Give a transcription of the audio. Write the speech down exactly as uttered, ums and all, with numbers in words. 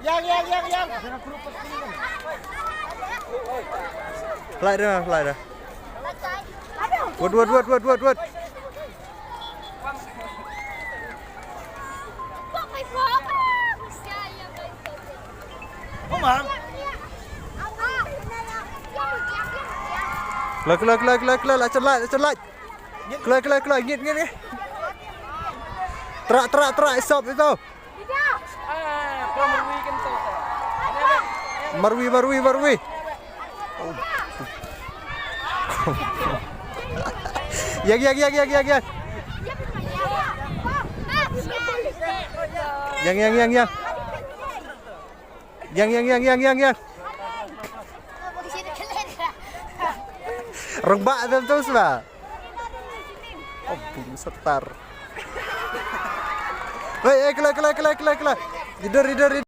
Yang, yang, yang, yang. Flight dah, flight dah. Wait, wait, wait, wait, wait, wait. Kloi, kloi, kloi, kloi, kloi, la chan lait, la chan lait. Kloi, kloi, kloi, ngit, ngit, ngit. Trak, trak, trak, isop itu. Marwi, marwi, marwi. Yang, yang, yang, yang, yang, yang. Yang, yang, yang, yang. Yang, yang, yang, yang, yang, yang. Reng ba tu tu sba. Oh, bung setar. Hei, hei, kelai, kelai, kelai, kelai, kelai. Idur, idur, idur.